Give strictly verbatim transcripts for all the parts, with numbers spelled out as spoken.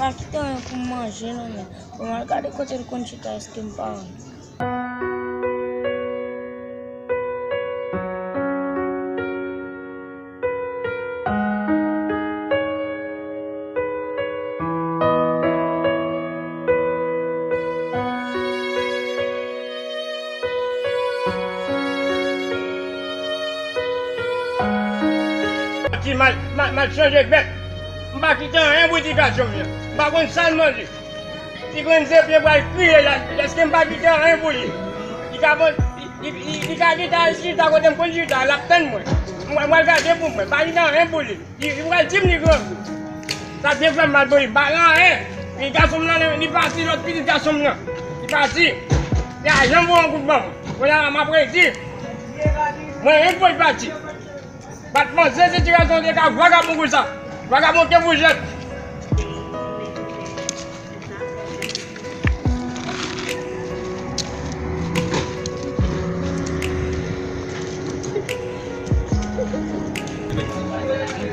Pa kite anyen pou m manje non, men. Bon, m al gade kote l konn chita, èske m pa wè l? Ki mal, mal, mal chanje bèt. M pa kite anyen pou ti gason m nan. M pa konn sa l manje. Ti grenn zepye pral kriye la, èske m pa kite anyen pou li? Li ka bon, li, li, li, li ka kite al chita kote m konn chita, l ap tann mwen. Mwen, mwen pral gade pou mwen, pa kite anyen pou li. Li, li pral di m li grangou. Sa te fè m mal pou li, m pa gen anyen. Li gason m nan, li pati, lòt pitit gason m nan. Li pati. Li pa janm voye yon kout ban mwen. Kounye a la, m ap redi. Mwen, yon fwa l pati. Bat manzè, se ti gason te ka vagabon konsa. Vagabon ke vous êtes.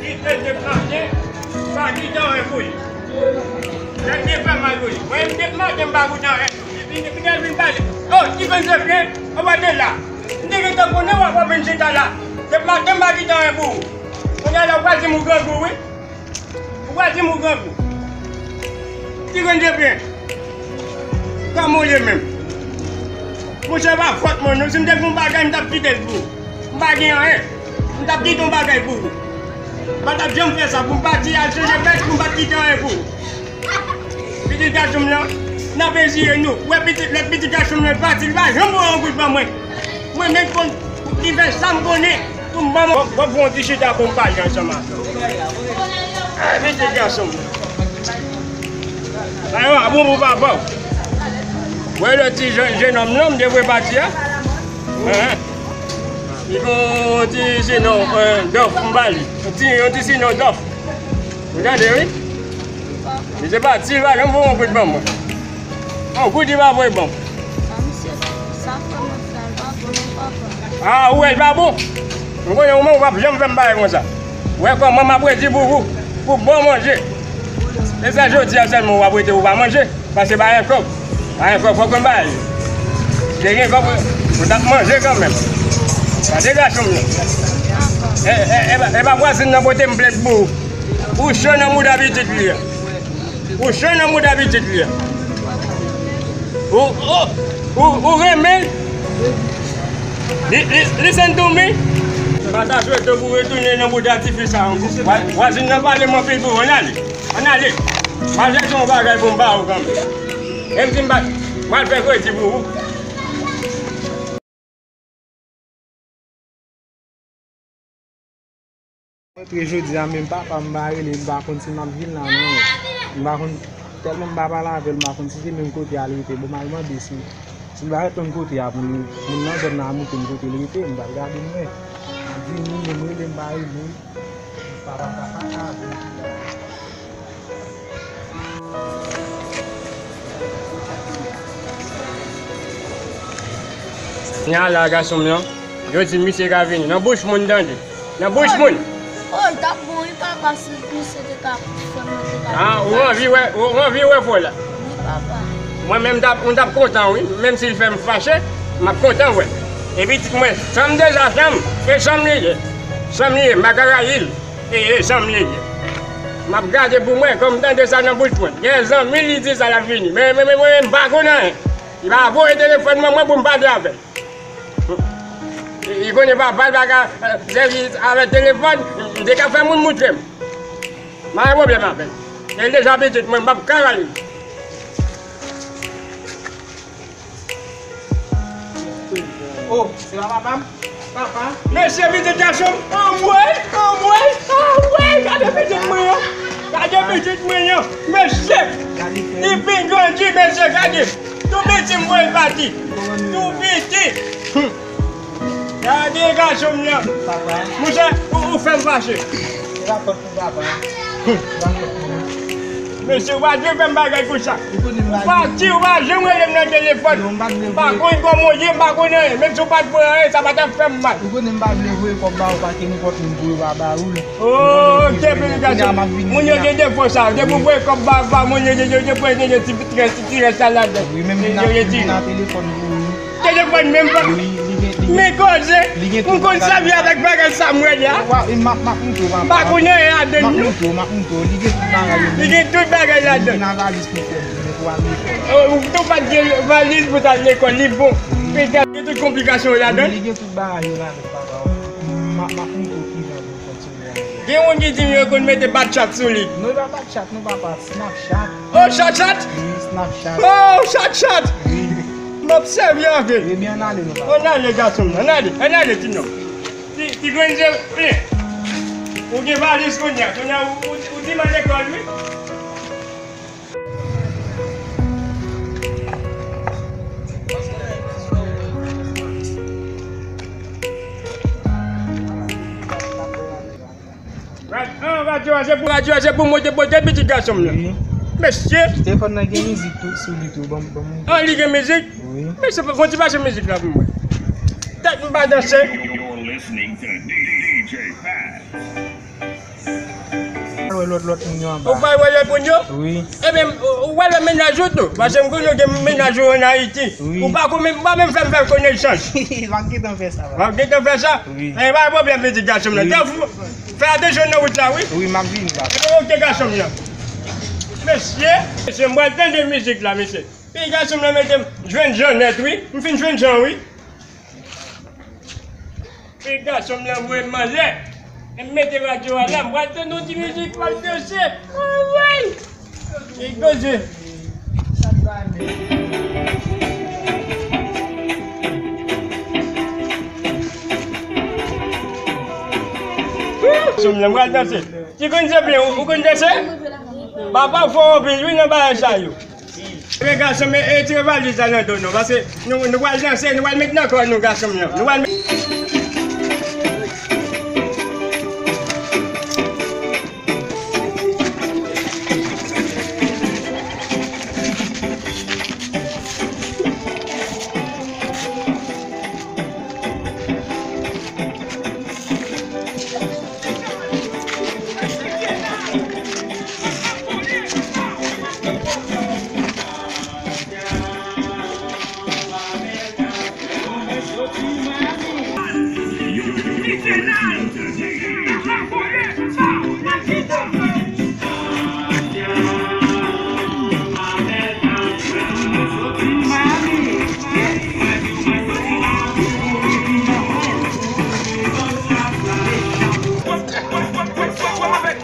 Kite nèg maten, pa kite anyen pou li. Nèg te fè mal pou li. Mwen, m te maten, m pa kite anyen. Epi, epi, nèg vin pale. Oh, ti grenn zepye, anba de la. M te gentan konnen w ap vin chita la. Depi maten m pa kite anyen pou ou. Kounye a la, ou pral di m ou grangou, wi. Ou pral di m ou grangou. Ti grenn zepye. Kòman w ye menm? Monchè, pa fòt mwen, non. Si m te gen yon bagay, m t ap kite l pou ou. M pa gen anyen. M t ap kite yon bagay pou ou. M pa t ap janm fè sa pou m pati al chanje bèt pou m pa t kite anyen pou ou. Pitit gason m nan, n ap ezire nou. Wè pitit, lòt pitit gason m nan pati, li pa janm voye yon goud ban mwen. Mwen menm konn ki fè sa m konnen pou m ban mwen. Bon, bon, bon, ti chita pou m pale ansanm avè w. Ah, pitit gason m nan. Sa yo a bon pou papa w. Wè lòt ti jèn, jennonm nan, m te voye pati a. Hein? Li gon ti sinon, euh, dòf, m ba li. Yon ti, yon ti sinon dòf. Ou tande, wi? Misye pati, li pa janm voye yon goud ban mwen. Yon goud li pa voye ban m. Ah, ou wè, li pa bon. M konnen ou menm, ou p ap janm fè m bagay konsa. Ou wè kòman m ap redi pou ou, pou bon manje. E sa jodi a sèlman w ap rete ou pa manje. Paske pa gen kòb. Pa gen kòb, fòk mwen bay. Te gen kòb, mwen t ap manje kanmenm. Tande gason m nan. E, e, e, e pa vwazin nan pote m plent pou ou. Ou cho nan mouda pitit li a. Ou cho nan mouda pitit li a. Ou, ou, ou, ou renmen l. Li, li, listen to me. M pa ta swete pou retounen nan mouda tifi sa ankò. Vwa-, vwazin nan pale m anpil pou ou. Ann ale. Ann ale. M al chèche yon bagay pou m ba ou kanmenm. Menm si m pa, m al fè kredi pou ou. Mwen antre jodi a, menm papa m pa rele, m pa konn si m ap vin la, non. M pa konn, tèlman m pa pale avè l, m pa konn si se menm kote a l rete. Bon, m al mande si, si l pa ret menm kote a, pou moun, moun nan zòn nan a montre m kote l rete, m pral gade m wè. M vini, menm rele m pa rele. Papa, papa, papa. Nya la, gason m nan. Yo di misye ka vini. Nan bouch moun, tande. Nan bouch moun. Oh, l t ap bon, wi, papa, si misye te ka fè mwen te ka. Ah, ou anvi wè, ou anvi wè fò la. Wi, papa. Mwen menm, m t ap, m t ap kontan, wi. Menm si l fè m fache, m ap kontan wè. E pitit mwen, sa m deja fè m, e sa m li ye. Sa m li ye, m pa ka rayi l. E, e, zanmi li ye. M ap gade pou mwen, kòm m tande sa nan bouch mwen. Gen zanmi li di sa l ap vini. Men, men, men, mwen, m pa konn anyen. Li pa voye telefòn ban mwen pou m pale avè l. Li, li konnen papa l pa ka, eh, sèvi avè telefòn, m te ka fè moun moutre m. M pa gen pwoblèm avè l. E l deja pitit mwen, m p ap ka rayi l. Oh, se pa papa m? Papa? Mesye, pitit gason m, anmwey, anmwey, anmwey, gade pitit mwen an. Gade pitit mwen an. Mesye, li fin grandi, mesye, gade. Tou piti m voye l pati. Tou piti. Hmm. Gade gason m nan. Papa? Monchè, ou, ou fè m fache. Se pa fòt pou papa. Hmm. Se pa fòt pou mwen. Mesye, w pa dwe fè m bagay konsa. Ou konnen m pa vle. Pati, w pa janm rele m nan telefòn. Non, m pa vle voye. M pa konn kòman w ye, m pa konn anyen. Menm si w pa t pran anyen, sa pa t ap fè m mal. Ou konnen m pa vle voye kòb ba ou, paske nenpòt moun voye w a ba ou l. Oh, ok, Pirigason. Moun yo gen defo sa. Depi w voye kòb ba, ba moun yo, yo, yo, yo pran, yo, yo ti, ti rès, ti rès la ladan. Wi, menm vin ap, vin nan telefòn pou ou. Telefòn menm pa. Wi, li gen, li gen. Men koze, m konn sèvi avèk bagay sa m wè la. Wa, m ap, m ap montre w, papa. M pa konnen anyen ladan l non. M ap montre w, m ap montre w. Li gen tout bagay yo. Li gen tout bagay ladan l. Li nan valiz pou fè, men pou al lekòl. Oh, ou tou pa t gen valiz pou t al lekòl, li bon. Wi. Petèt gen tout konplikasyon yo ladan l. Wi, li gen tout bagay yo ladan l, papa. M ap, m ap montre w kijan pou w fonksyone avè l. Gen moun ki di m yo konn mete bat chat sou li. Non, e pa bat chat, non, papa. Snapchat. Oh, chat chat? Wi, Snapchat. Oh, chat chat! Wi. M ap sèvi avè l. Ebyen, ann ale non, papa. Ann ale, gason m nan, ann ale, ann ale, ti nonm. Ti, ti grenn je, eh. Ou gen valiz kounye a, kounye a, ou, ou, ou di m al lekòl, wi. Rad-, ah, radyo a, se pou, radyo a, se pou mwen te pote pitit gason m nan. Wi. Mesye! Telefòn nan gen mizik tou, sou li tou, ban m, ban m. Ah, li gen mizik? Wi. Mesye, fò ti pase mizik la pou mwen. Tèt m pa danse. You're listening to D J Pat. Al wè lòt, lòt moun yo anba. Ou pa wè lòt moun yo? Wi. Ebyen, ou, ou wè lòt mennaj ou tou? Paske m konnen gen mennaj ou ann Ayiti. Wi. Ou pa konn menm, ou pa menm fè m fè konesans. W ap gentan fè sa, papa. W ap gentan fè sa? Wi. E pa pwoblèm, pitit gason m nan. Wi. Tanpri, fè atansyon nan wout la, wi. Wi, m ap vini, papa. Ebyen, oke, gason m nan. Mesye, mesye, m pral tande mizik la, mesye. Pitit gason m nan mete m jwenn jan nèt, wi. M fin jwenn jan, wi. Pitit gason m nan voye m anlè. M mete radyo a la, m pral tande yon ti mizik, m pral danse. Anmwey! Li koze. Gason m nan, m pral danse. Ti konn se byen, ou, ou konn danse? Papa fò anpil, wi, nan bagay sa yo. Ebyen, gason m, e, tire valiz la nan do nou, paske nou, nou pral danse, nou pral met nan kò nou, gason m nan. Nou pral met.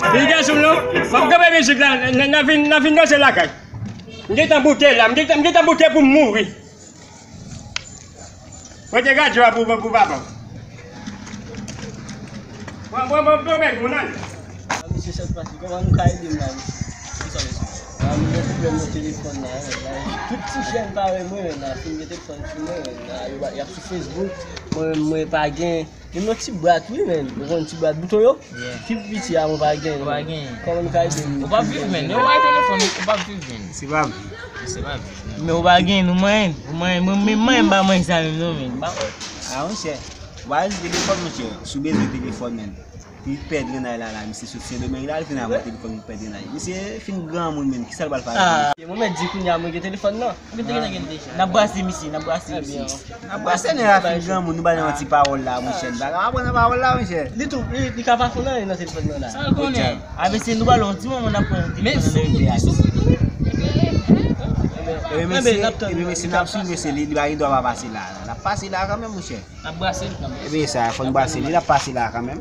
Pitit gason m nan, w ap kanpe mizik la, n, n, n a fin, n a fin danse lakay. M gentan bouke la, m gentan, m gentan bouke pou m mouri. Pote radyo a pou, pou papa w. Pran, pran, pran, pran bèk moun, ale. Mesye, sa k pase? Kòman nou ka ede m la, mesye? Kisa, mesye? Ah, m gen pwoblèm nan telefòn la, la. Tout ti jèn parèy mwen, la, fin gen telefòn sou mwen, la, yo, y ap sou Facebook. Mwen menm, mwen pa gen. Menm yon ti bwat, wi, menm. Ou konn ti bwat bouton yo? Yeah. Pi piti a, mwen pa gen. Ou pa gen. Kòman nou ka ede m? Ou p ap viv, menm. Yo bay telefòn, ou p ap viv, menm. Se pa vi. Se pa vi. Men ou pa gen, ou manyen, ou manyen, mwen, men manyen, m pa manyen sa menm, non, menm. Ah, monchè. Ou pa gen telefòn, monchè. Si w bezwen telefòn, menm. Li pèd rennay la, la, misye sot Sendomeng la, li vin avè telefòn li pèd rennay. Misye fin granmoun menm, kisa l pral fè avèk li? Ah, mwen mèt di kounye a mwen gen telefòn nan. Mwen te gentan gen deja. N ap brase misye, n ap brase misye. N ap brase nèg la fin granmoun, nou ba l yon ti pawòl la, monchè. N pa ka aprann nan pawòl la, monchè. Li tou, li, li ka pa konn anyen nan telefòn nan la. Sa l konnen? A, mesye, nou ba l yon ti moman n ap pran telefòn nan. Men sou, sou. Ebyen, mesye, ebyen, mesye, n ap swiv, mesye, li, li pa gen dwa pa pase la. N ap pase la kanmenm, monchè. N ap brase l kanmenm. Ebyen sa, fò n brase li, l ap pase la kanmenm.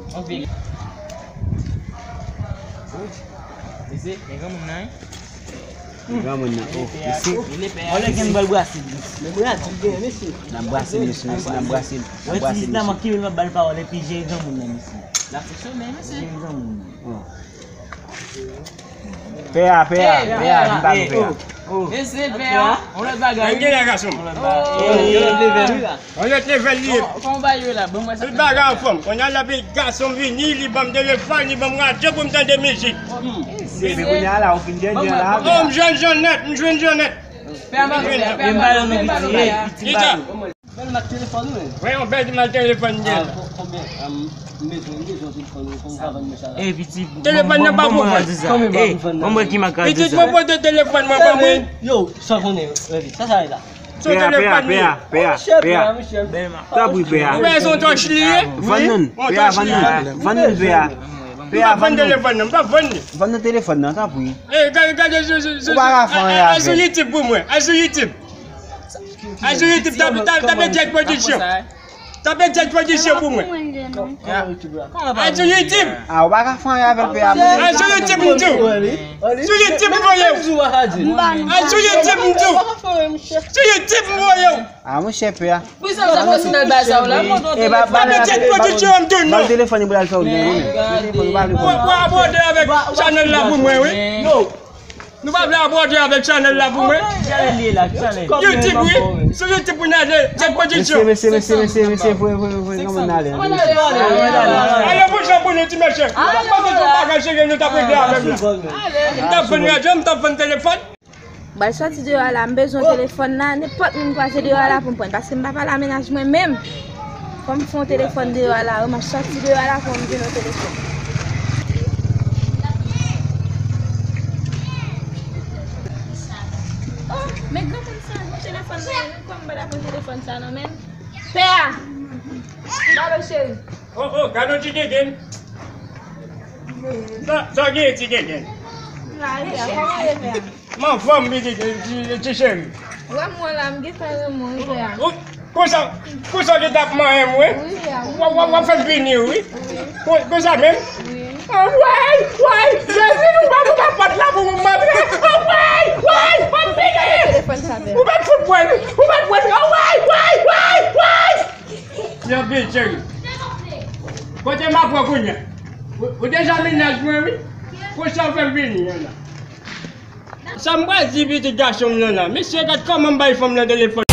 Mesye, gen granmoun nan, wi. Granmoun nan, oh, mesye. Bon, lè gen bal brase l, mesye. N ap brase l, mesye, mesye, n ap brase l. N ap brase l, mesye. Mwen ti nan manke l, m ap ba l pawòl, epi jere granmoun nan, mesye. L ap fonksyone, mesye. Jere granmoun nan. Oh. Pè a, pè a, pè a, vin pale pè a. E se pè a, yon lòt bagay. Gen la gason. Yon lòt level li ye. Kòman w ba yo la? Tout bagay anfòm. Kounye a la, gason vini, li ban m telefòn, li ban m radyo pou m tande mizik. Epi kounye a la, ou fin dènye la. Oh, m jwenn Jannette, m jwenn Jannette. Pè a, m ba yo nou piti, piti ba yo. Bèl mak telefòn ou menm? Wi, yon bèl mak telefòn m gen. Ah, konbyen? M bezwen, m bezwen telefòn ou, konbyen w ka vann mwen sa la? Eh, piti, telefòn nan pa pou mwen. Konbyen w ka vann nan? Pitit mwen pote telefòn mwen ban mwen. Yo, sa konnen, sa sa ye la? Pè a, pè a, pè a, pè a, pè a. Tanpri, pè a. Ou wè se yon tòch li ye? Vann nou l, pè a, vann nou l. Vann nou l, pè a. Pè a, vann nou l. M p ap vann telefòn nan, m p ap vann li. Vann nou telefòn nan, tanpri. Eh, gade, gade, sou, sou, sou, al sou YouTube pou mwen, al sou YouTube. Al sou YouTube, tape, tape, tape Jack Production. Tape Jack Production pou mwen. Al sou YouTube. Ah, ou pa ka fè anyen avè l, pè a. Al sou YouTube, m di w. Sou YouTube, m voye w. Al sou YouTube, m di w. Sou YouTube, m voye w. Ah, monchè, pè a. Pou sa, sa fè sou nan bay sa w la. Tape Jack Production, m di w non. Ba l telefòn li pou l al fè w byen, wi. Telefòn ou pa vle. Ou, ou abòne avèk chanèl la pou mwen, wi. Nou pa vle abòne avèk chanèl la pou mwen? Ki chanèl li ye la? Ki chanèl? YouTube, wi. Sou YouTube pou n ale. Jack Production. Mesye, mesye, mesye, mesye, mesye, voye, voye, voye, voye, kòman n ale? Ale pou jan pou nou, ti mesye. Mwen panse se yon bagay serye nou t ap regle avè m la. M t ap vann radyo, m t ap vann telefòn. M pral sòti deyò a la, m bezwen telefòn nan, nenpòt moun kwaze deyò a la pou m pran l, paske m pa pale a mennaj mwen menm. Fò m fè yon telefòn deyò a la, wi, m ap sòti deyò a la, fò m jwenn yon telefòn. Oh, men granmoun sa, jwenn telefòn nan, wi, kòm m pa ta pran telefòn sa nan men l. Pè a! Balo cheri. Oh, oh, gade yon ti gegen. Sa, sa w genyen, ti gegen? M la, pè a, kòman w ye, pè a? M anfòm, pitit, ti, ti cheri. Ou wè m wè la, m gentan renmen w, pè a. Ou, konsa, konsa w gentan ap manyen m, wi? Wi, pè a. W ap, w ap, w ap fè m vini, wi. Wi. Kon, konsa menm? Wi. Anwèy, wèy, Jezi, nou pa pou kapòt la pou mwen, pè a. Anwèy, wèy, w ap vini. Telefòn sa, pè a. Ou mèt fout pran l, ou mèt pran l. Anwèy, wèy, wèy, wèy. Yo, byen, cheri. Kote m ap pran kounye a? Ou, ou deja mennaj mwen, wi. Konsa w fè m vini an la. Sa m pral di pitit gason m nan la? Mesye, gad kòman m bay fanm nan telefòn.